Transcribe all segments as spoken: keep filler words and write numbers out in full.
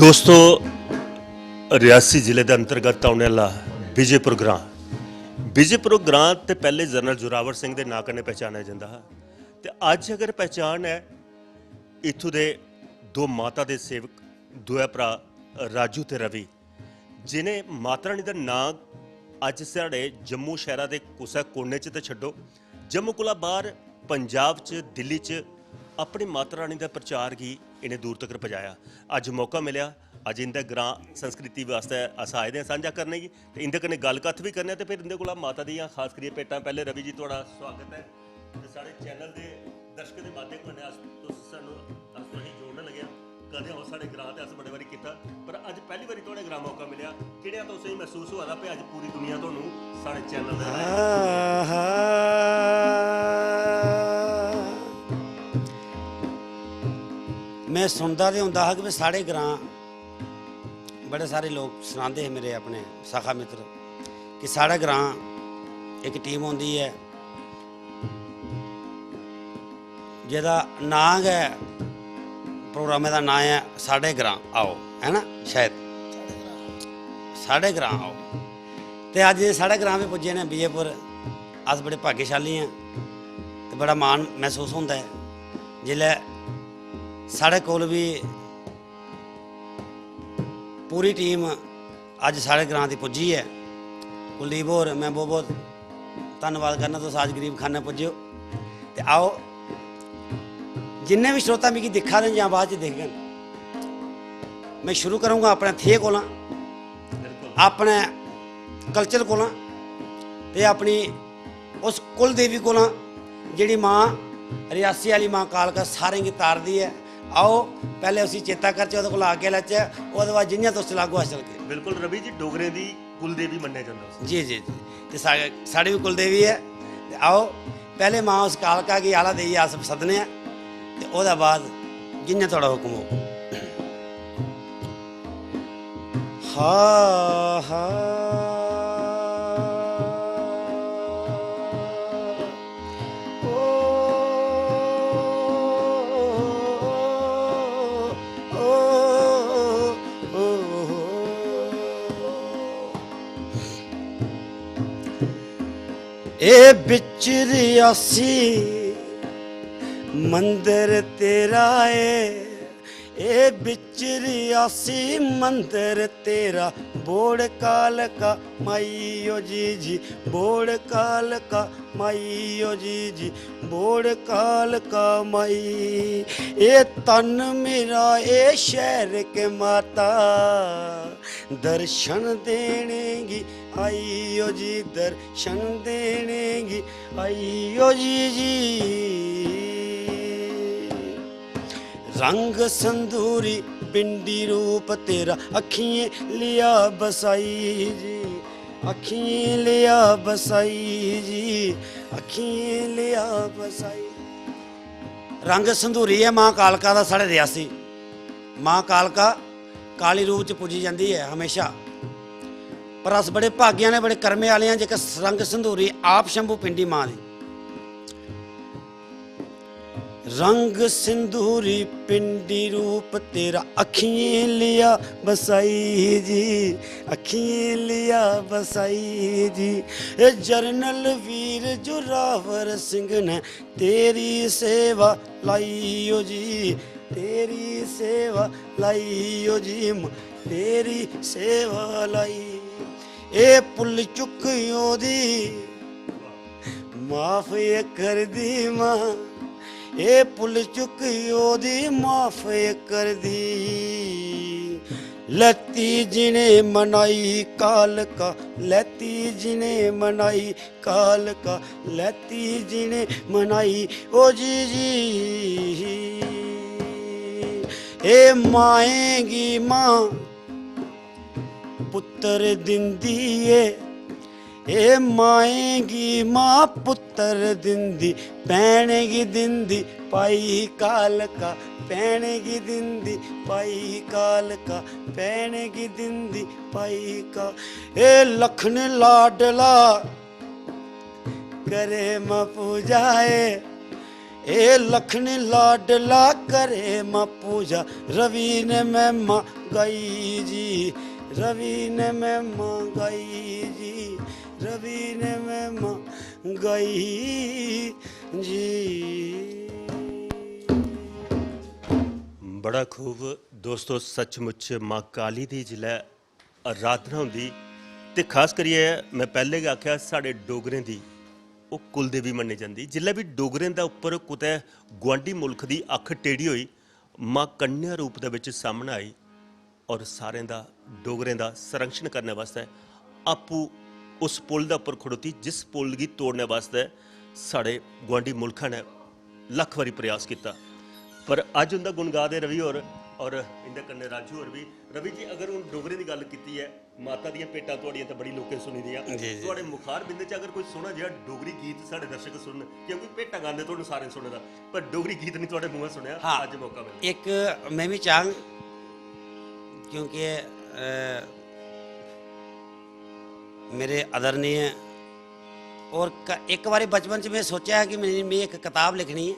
दोस्तो, रियासी जिले दे अंतर्गत औने आह्ला विजयपुर ग्रां, विजयपुर ग्रां ते पैह्ले जनरल जोरावर सिंह दे नांऽ कन्नै पहचानेआ जंदा हा। ते अज्ज अगर पहचान ऐ इत्थूं दे दो माता दे सेवक, दोऐ भ्राऽ राजू ते रवि, जिनें माता रानी दा नांऽ अज्ज साढ़े जम्मू शैह्रा दे कुसै कोने च ते छड्डो, जम्मू कोला बाह्र पंजाब च, दिल्ली च अपनी माता रानी दे प्रचार गी इ'नें दूर तगर पजाया। अज्ज मौका मिलेआ, अज्ज इं'दे ग्रां संस्कृति वास्तै अस आए दे आं सांझा करने गी, ते इं'दे कन्नै गल्ल कत्थ बी करने आं, ते फिर इं'दे कोला माता दियां खास करियै भेटां। पैह्ले रवि जी, थुआढ़ा स्वागत ऐ, ते साढ़े चैनल दे दर्शकें दे माध्यम कन्नै अस, तुस सानू, अस तुसेंगी जोड़न लगे आं। कदें आओ साढ़े ग्रां, ते अस बड़े बारी कीता, पर अज्ज पैह्ली बारी थुआढ़े ग्रां मौका मिलेआ। कि'नेहा तुसेंगी मसूस होआ दा, भाई अज्ज पूरी दुनिया तुहानू साढ़े चैनल दे राहें आहा। में सुनदा ते होंदा हा कि भाई साढ़े ग्रां बड़े सारे लोक सनांदे हे, मेरे अपने सखा मित्र, कि साढ़े ग्रां इक टीम होंदी ऐ जेह्दा नांऽ गै, प्रोग्रामै दा नांऽ ऐ साढ़े ग्रां आओ, है ना? शायद साढ़े ग्रां आओ। ते अज्ज एह् साढ़े ग्रां बी पुज्जे न, विजयपुर। अस बड़े भाग्यशाली आं ते बड़ा मान मसूस होंदा ऐ जिसलै साढ़े कोल बी पूरी टीम अज्ज साढ़े ग्रां दी पुज्जी ऐ। कुलदीप होर, मैं बहुत बहुत धन्नवाद करना, तुस अज्ज गरीब खाने पुज्जे ओ। ते आओ, जिन्ने बी श्रोता मिगी दिक्खा दे न जां बाद च दिखङन, मैं शुरू करूंगा अपने थे कोला, अपने कल्चर कोला ते अपनी उस कुल देवी कोला, जेह्ड़ी मां रियासी आह्ली मां कालका सारें गी तारदी ऐ। आओ, पैह्ले उसी चेता करचै, ओह्दे कोला आज्ञा लैचै, ओह्दे बाद जि'यां तुस चलागो, अस चलगे। बिल्कुल रवि जी, डोगरें दी कुल देवी मन्नेआ जंदा उसी। जी जी जी। ते सा- साढ़ी बी कुल देवी ऐ। ते आओ, पैह्ले मां उस कालका गी आला देइयै अस सद्दने आं, ते ओह्दे बाद जि'यां थुआढ़ा हुक्म होग। हा हा। ओ, ओ, ओ, ओ, ओ। ए बिच रियासी मंदर तेरा ए, ए बिच रियासी मंदर तेरा, बोड़ कालका माई ओ जी जी, बोड़ कालका माई ओ जी जी, बोड़ कालका माई। ए तन मेरा ए शहर के माता, दर्शन देने गी आई ओ जी, दर्शन देने गी आई ओ जी जी। रंग संदूरी पिंडी रूप तेरा, अखियें लिया बसाई जी, अखियें लिया बसाई जी, अखियें लिया बसाई। रंग संदूरी ऐ मां कालका दा साढ़े रियासी। मां कालका काली रूप च पूजी जंदी ऐ हमेशा, पर अस बड़े भाग्य आह्ले, बड़े कर्मे आह्ले आं जेह्का रंग संदूरी आप शंभू पिंडी मां दी। रंग सिंदूरी पिंडी रूप तेरा, अखियें लिया बसाई जी, अखियें लिया बसाई जी। ए जरनल वीर जोरावर सिंह ने तेरी सेवा लाई ओ जी, तेरी सेवा लाई ओ जी, म-, तेरी सेवा लाई। ए पुल चुक ओदी माफ ए कर दी मां, ए पुल चुक ओदी माफ ए कर दी। लैती जिने मनाई कालका, लैती जिने मनाई कालका, लैती जिने मनाई ओ जी जी। ए माएं गी मां पुत्तर दिंदी ए, ए माएं गी मां पुत्तर दिंदी, भैन गी दिंदी पाई कालका, भैन गी दिंदी पाई कालका, भैन गी दिंदी पाई का। ए लखन लाडला करे मां पूजा ए, ए लखन लाडला करे मां पूजा, रवि ने महिमा गाई जी, रवि ने महिमा गाई जी, रवि ने महिमा गाई जी। बड़ा खूब दोस्तो, सचमुच मां काली दी जिसलै आराधना होंदी ते खास करियै में पैह्ले गै आखेआ, साढ़े डोगरें दी ओह् कुलदेवी मन्नी जंदी। जिसलै बी डोगरें दे उप्पर कुतै गुआंढी मुल्ख दी अक्ख टेढ़ी होई, मां कन्या रूप दे बिच सामनै आई और सारें दा, डोगरें दा संरक्षण करने वास्तै आपूं उस पुल दे उप्पर खड़ोती, जिस पुल गी तोड़ने वास्तै साढ़े गुआंढी मुल्खै ने लक्ख बारी प्रयास कीता। पर अज्ज उं'दा गुण गा दे रवि होर और इं'दे कन्नै राजू होर बी। रवि जी, अगर हून डोगरें दी गल्ल कीती ऐ, माता दियां भेटां थुआड़ियां ते बड़ी लोकें सुनी दियां। जी, जी। थुआड़े मुखार बिंद च अगर कोई सोहना जेहा डोगरी गीत साढ़े दर्शक सुनन, क्योंकि भेटां गांदे थुआनू सारें सुने दा, पर डोगरी गीत नहीं थुआड़े मुंहा सुनेआ। हाँ। अज्ज मौका मिलेआ। एक मैं भी चाहंग, क्योंकि अ, मेरे आदरणीय और क- एक बारी बचपन च में सोचेआ हा कि मेरी में इक कताब लिखनी ऐ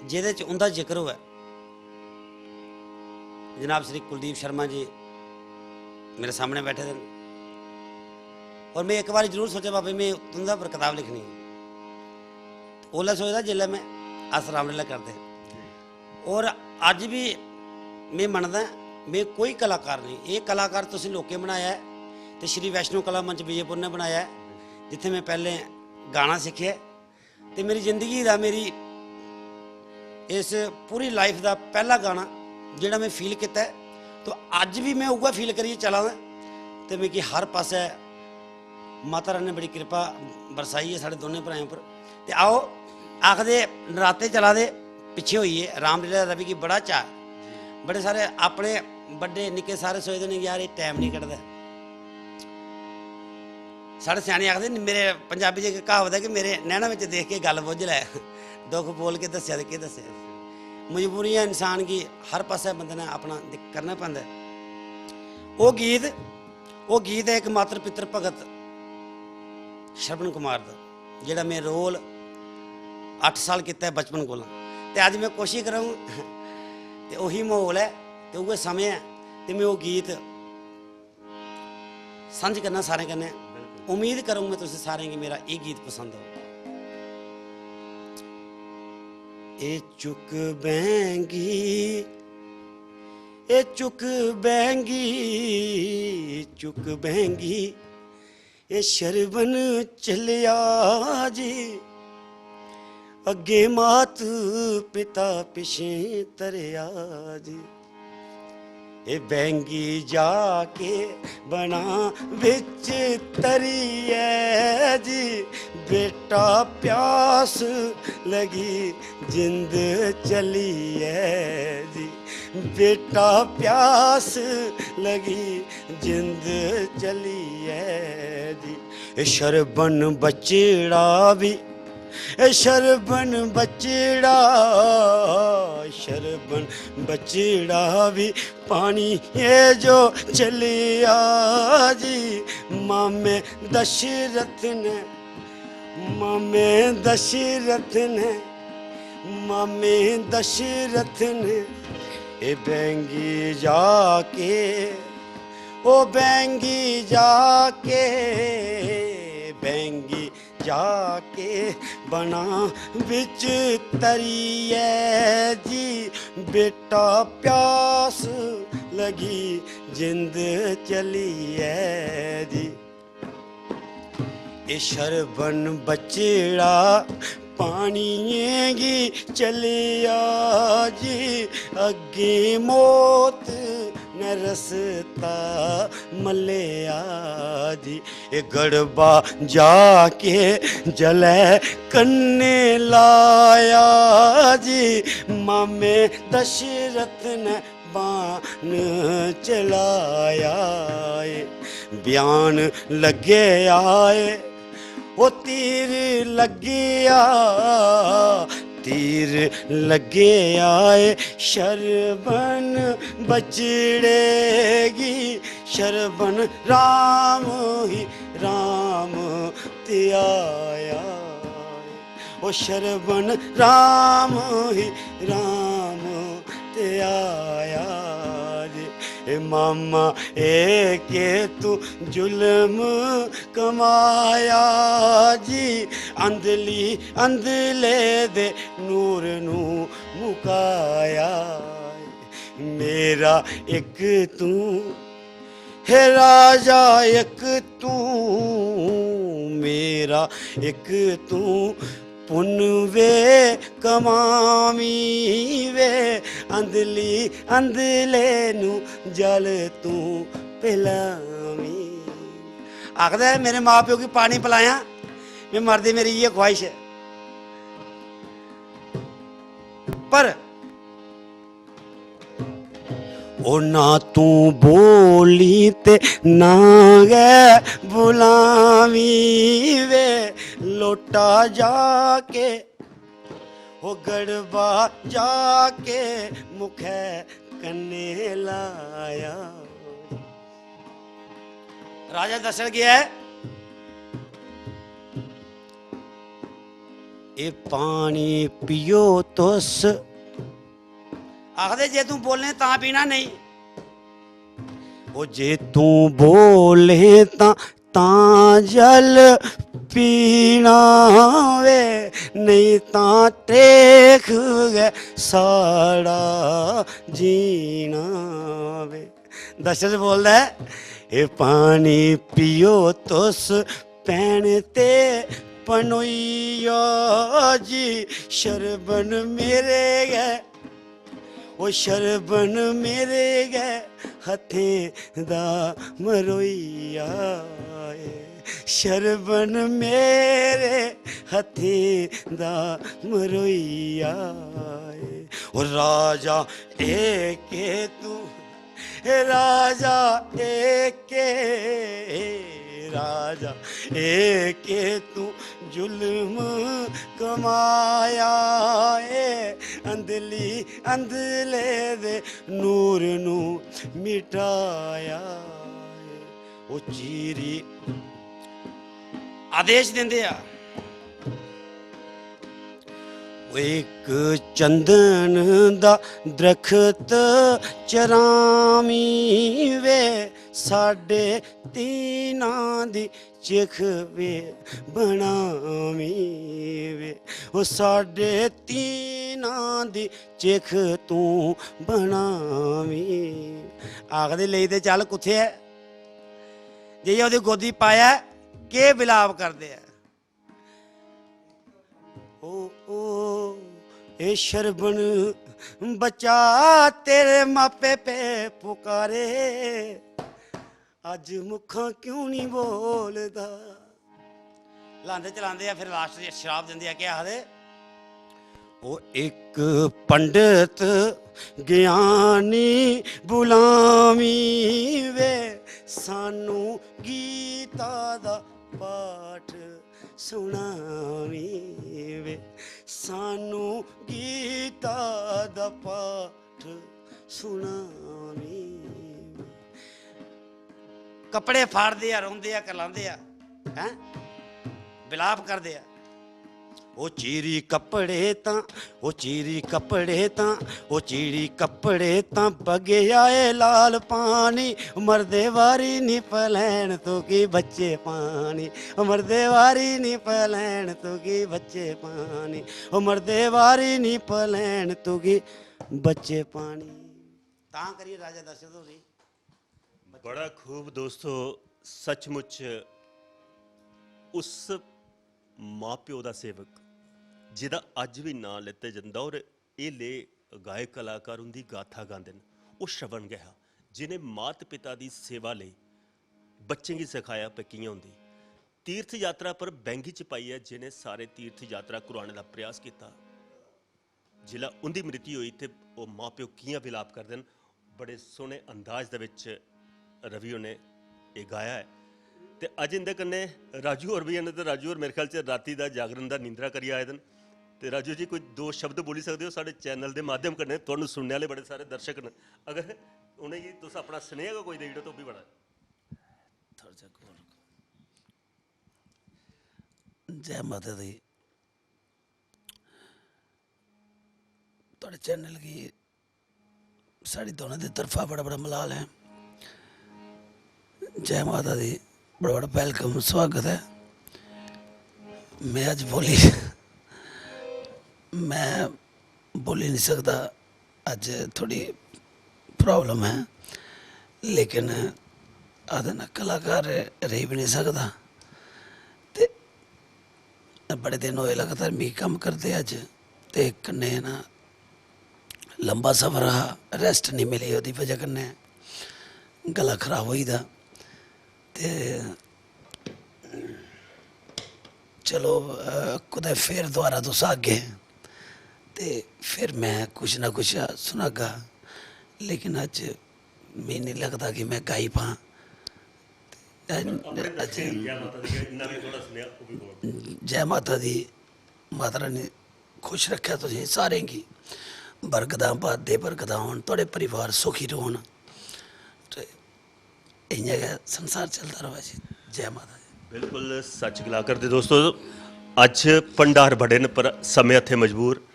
जेह्दे च उं'दा जिक्र होऐ। जनाब श्री कुलदीप शर्मा जी मेरे सामने बैठे दे न और में इक बारी जरूर सोचेआ, बाबे, में तुं'दे पर कताब लिखनी ऐ। ओल्लै सोचदा जिसलै में अस रामलीला करदे हे। और अज्ज बी में मनदा ऐ, में कोई कलाकार नेईं, एह् कलाकार तुसें लोकें बनाया ऐ। ते श्री वैष्णो कला मंच विजयपुर ने बनाया ऐ, जित्थै में पैह्लें गाना सिक्खेआ ऐ। ते मेरी जिंदगी दा, मेरी इस पूरी लाइफ दा पैह्ला गाना जेह्ड़ा में फील कीता ऐ, तो अज्ज बी में उ'ऐ फील करियै चला दा ऐ। ते मिगी हर पासै माता रानी ने बड़ी किरपा बरसाई ऐ साढ़े दोनें भ्राएं उप्पर। ते आओ, आखदे नराते चला दे, पिच्छे होई गे, रामलीला दा रवि गी बड़ा चाऽ। बड़े सारे अपने बड्डे निक्के सारे सोचदे न, "यार, एह् टैम निं कढदा ऐ।" साढ़े स्याने आखदे न, मेरे पंजाबी च इक क्हावत ऐ कि मेरे नैना बिच देख के गल्ल बुज्झ लै, दुख बोल के दस्सेआ ते केह् दस्सेआ। मजबूरियां इंसान गी हर पासै बंदे ने अपना दिक-, करना पैंदा ऐ। ओह् गीत, ओह् गीत ऐ इक मातर पितर भगत श्रवण कुमार दा, जेह्ड़ा में रोल अट्ठ साल कीता ऐ बचपन कोला। ते अज्ज में कोशिश करङ, ते ओही म्हौल ऐ ते उ'ऐ समें ऐ, ते में ओह् गीत सांझ करना सारें कन्नै। उम्मीद करङ में तुसें सारें गी मेरा एह् गीत पसंद औग। ए चुक बैंगी, ए चुक बैंगी, चुक बैंगी, ए शरबन चलिया जी, अग्गे मात पिता पिछे तरिया जी। ए बैंगी जाके बना बिच तरियै जी, बेटा प्यास लगी जिंद चलियै जी, बेटा प्यास लगी जिंद चलियै जी। ए शरबन बचड़ा भी, ए शरबन बचड़ा, शरबन बचड़ा भी पानी ए जो चलिया जी। मामे दशरथ ने, मामे दशरथ ने, मामे दशरथ ने ए बैंगी जाके, ओ बैंगी जाके, बैंगी जाके बना बिच तरियै जी, बेटा प्यास लगी जिंद चलियै जी। ए शरबन बचड़ा पानियें गी चलिया जी, अग्गें मौत ने रस्ता मलेआ जी। ए गड़बा जाके जलै कन्ने लाया जी, मामे दशरथ ने बाण चलाया ए। ब्यान लग्गेआ ए, ओ तीर लग्गेआ, तीर लग्गेआ ए शरबन बचड़े गी, शरबन राम ही राम ते आया ए। ओ शरबन राम ही राम ते आया जी। ए मामा, ए के तू जुल्म कमाया जी, अंधली अंधले दे नूर नू मुकाया। मेरा इक तू, हे राजा, इक तू, मेरा इक तू पुन्न वे कमामी वे, अंधली अंधले नू जल तू पिलामी। आखदा ऐ, मेरे मां प्यो गी पानी पिलाया, में मरदे मेरी इ'यै ख्वाहिश ऐ। पर ओ ना तू बोली ते ना गै बुलावी वे, लोटा जाके, ओ गड़बा जाके मुखै कन्ने लाया। राजा दस्सन गया ऐ, ए पानी पियो तुस। आखदे, जे तू बोले तां पीना नेईं। ओ जे तू बोले तां, तां जल पीना वे, नेईं तां टेख गै साढ़ा जीना वे। दशरथ बोलदा ऐ, ए पानी पियो तुस भैन ते पनोइया जी, शरबन मेरे गै, ओ शरबन मेरे गै हत्थें दा मरोइया ऐ, शरबन मेरे हत्थें दा मरोइया ऐ। ओ राजा, ए के तू, ए राजा, ए के, राजा, ए के तू जुल्म कमाया ए, अंधली अंधले दे नूर नू मिटाया ए। ओ चीरी आदेश दिंदे आ, ओ इक चंदन दा दरखत चरामी वे, साढ़े तीनां दी चिख वे बनामी वे, ओ साढ़े तीनां दी चिख तू बनामी। आखदे, लेई ते चल, कुत्थै ऐ? जाइयै ओह्दी गोदी पाया, केह् विलाप करदे ऐ? ओ, ओ, ए शरबन बच्चा, तेरे मापे पे पुकारे, अज मुखा क्यों नहीं बोलदा? लांदे चलांदे आ, फिर लास्ट च शराप दिंदे आ, केह् आखदे? ओ इक पंडित ज्ञानी बुलामी वे, सानू गीता दा पाठ सुनामी वे, सानू गीता दा पाठ सुनामी वे। कपड़े फाड़दे आ, रोंदे आ, करलांदे आ, हैं? विलाप करदे आ। ओ चीरी कपड़े तां, ओ चीरी कपड़े तां, ओ चीरी कपड़े तां बगेआ ए लाल पानी, मरदे बारी नी पलैन तुगी बच्चे पानी, मरदे बारी नी पलैन तुगी बच्चे पानी, ओ मरदे बारी नी पलैन तुगी बच्चे पानी। तां करियै राजा दशरथ होरें बड़ा खूब दोस्तो, सचमुच उस मां प्यो दा सेवक जेह्दा अज्ज बी नांऽ लैता जंदा और एह् ले गायक कलाकार उं'दी गाथा गांदे न, ओह् श्रवण गै हा, जि'नें मात पिता दी सेवा लेई बच्चें गी सखाया भई कि'यां होंदी। तीर्थ यात्रा पर बैंगी च पाइयै जि'नें सारे तीर्थ यात्रा करोआने दा प्रयास कीता, जिसलै उं'दी मृत्यु होई ते ओह् मां प्यो कि'यां विलाप करदे न, बड़े सोह्ने अंदाज दे बिच रवि होरें एह् गाया ऐ। ते अज्ज इं'दे कन्नै राजू होर बी हैन, ते राजू होर मेरे ख्याल च राती दा जागरण दा निंदरा करियै आए दे न। ते राजू जी, कोई दो शब्द बोली सकदे ओ साढ़े चैनल दे माध्यम कन्नै, तुहानू सुनने आह्ले बड़े सारे दर्शक न, अगर उ'नेंगी तुस अपना सनेहा गै कोई देई ओड़ो ते ओह् बी बड़ा। थोह्ड़ा जेहा कोल रक्खो। जै माता दी। थुआढ़े चैनल गी साढ़ी दोनों दी तरफा बड़ा बड़ा मलाल ऐ। जै माता दी, बड़ा बड़ा वैलकम, स्वागत ऐ। में अज्ज बोली में बोली नहीं सकदा, अज्ज थोड़ी प्रॉब्लम ऐ, लेकिन आखदे ना कलाकार रेही बी नहीं सकदा। ते बड़े दिन होए लगातार मिगी कम्म करदे अज्ज, ते कन्नै ना लंबा सफर हा, रैस्ट नहीं मिली, ओह्दी बजह कन्नै गला खराब होई दा। ते चलो, अ, कुतै फिर दोबारा तुस आगे ते फिर में कुछ ना कुछ सनागा, लेकिन अज्ज मिगी नहीं लगदा कि में गाई पां। अज्ज जै माता दी, माता रानी खुश रक्खै तुसें सारें गी, बरकतां बधदे बरकतां होन, थुआढ़े परिवार सुखी रौह्न। ते इ'यां गै संसार चलदा र'वै जी। जै माता दी। बिल्कुल सच गला करदे दोस्तो, अज्ज भंडार बड़े न पर समें हत्थें मजबूर।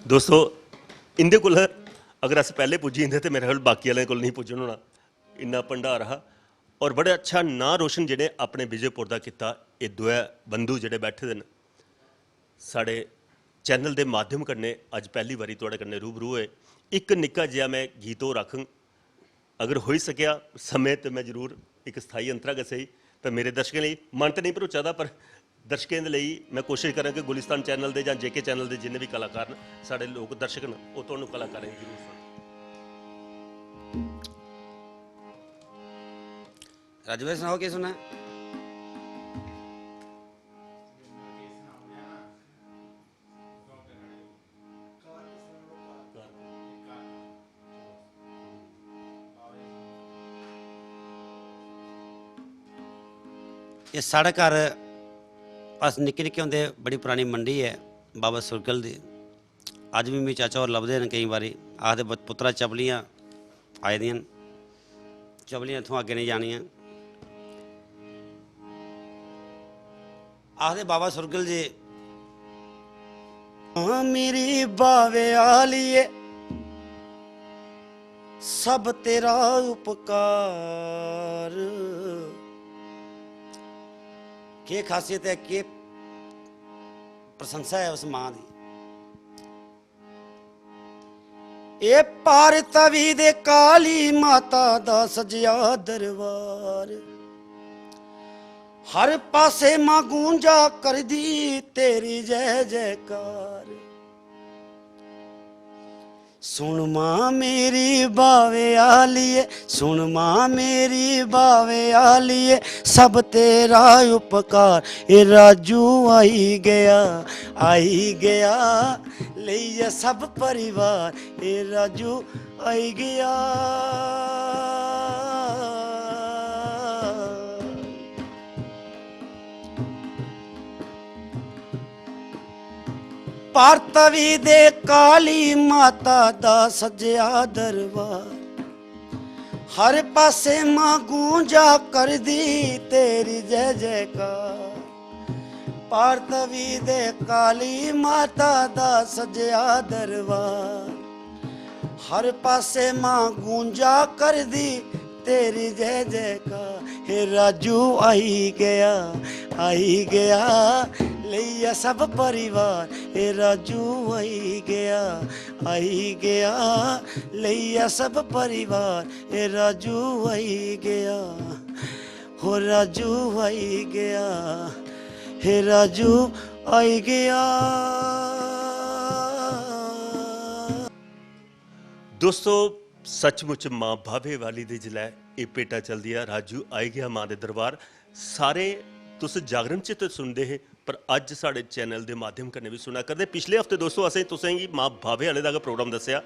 दोस्तो, इं'दे कोल अगर अस पैह्ले पुज्जी जंदे ते मेरे कोल बाकी आह्लें कोल नेईं पुज्जन होना, इन्ना भंडार हा। और बड़ा अच्छा नांऽ रोशन जि'नें अपने विजयपुर दा कीता, एह् दोऐ बंधु जेह्ड़े बैठे दे न, साढ़े चैनल दे माध्यम कन्नै अज्ज पैह्ली बारी थुआढ़े कन्नै रूबरू होए। इक निक्का जेहा में गीत होर आखङ, अगर होई सकेआ समें ते में जरूर इक स्थाई अंतरा गै सेही, पर मेरे दर्शकें लेई मन ते नेईं भरोचा दा, पर दर्शकें दे लेई में कोशिश करां कि गुलिस्तान चैनल दे जां जेके चैनल दे जिन्ने बी कलाकार न, साढ़े लोक दर्शक न, ओह् तुहानू कलाकारें गी जरूर सुनन। राजू भाई, सनाओ केह् सुनना ऐ? एह् साढ़े घर, अस निक्के निक्के होंदे, बड़ी परानी मंडी ऐ बाबा सुरगल दी। अज्ज बी मिगी चाचा होर लभदे न केईं बारी, आखदे, "पुत्तरा, चपलियां आई दियां न, चपलियां इत्थुआं अग्गें नेईं जानियां।" आखदे बाबा सुरगल जी, "हां मेरी बावे आलिये, सब तेरा उपकार।" केह् खासियत ऐ, केह् प्रशंसा ऐ उस मां दी? एह् पार तवी दे काली माता दा सजेआ दरबार। हर पासे मां गूंजा करदी तेरी जय जयकार। सुन मां मेरी बावे आलिये, सुन मां मेरी बावे आलिये, सब तेरा उपकार। ए राजू आई गया, आई गया, लेइयै सब परिवार। ए राजू आई गया। पार तवी दे काली माता दा सजेआ दरबार। हर पासे मां गूंजा करदी तेरी जय जयकार। पार तवी दे काली माता दा सजेआ दरबार। हर पासे मां गूंजा करदी तेरी जय जयकार। हे राजू आई गया, आई गया, लेइयै सब परिवार। हे राजू आई गया, आई गया, लेइयै सब परिवार। हे राजू आई गया, हो राजू आई गया, हे राजू आई गया। दोस्तो, सचमुच मां बाह्वे वाली दे जिसलै एह् भेटां चलदियां, "राजू आई गेआ मां दे दरबार", सारे तुस जागरण च ते सुनदे हे, पर अज्ज साढ़े चैनल दे माध्यम कन्नै बी सुना करदे। पिछले हफ्ते दोस्तो, असें तुसें गी मां बाह्वे आह्ले दा गै प्रोग्राम दस्सेआ,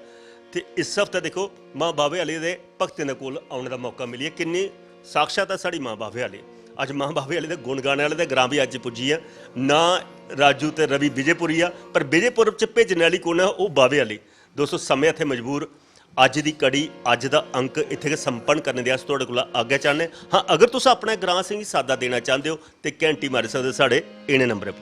ते इस हफ्ते दिक्खो, मां बाह्वे आह्ले दे भक्तें दे कोल औने दा मौका मिलियै किन्नी साक्षात ऐ साढ़ी मां बाह्वे आह्ली। अज्ज मां बाह्वे आह्ले दे गुण गाने आह्ले दे ग्रां बी अज्ज पुज्जी ऐ। नां राजू ते रवि विजयपुरी आ, पर विजयपुर च भेजने आह्ली कु'न ऐ? ओह् बाह्वे आह्ली। दोस्तो, समें इत्थै मजबूर। अज्ज दी कड़ी, अज्ज दा अंक इत्थै गै संपन्न करने दे अस थुआढ़े कोला आज्ञा चाह्न्ने। हां, अगर तुस अपने ग्रां असेंगी साद्दा देना चांह्दे ओ, ते घैंटी मारी सकदे साढ़े इ'नें नंबरें पर।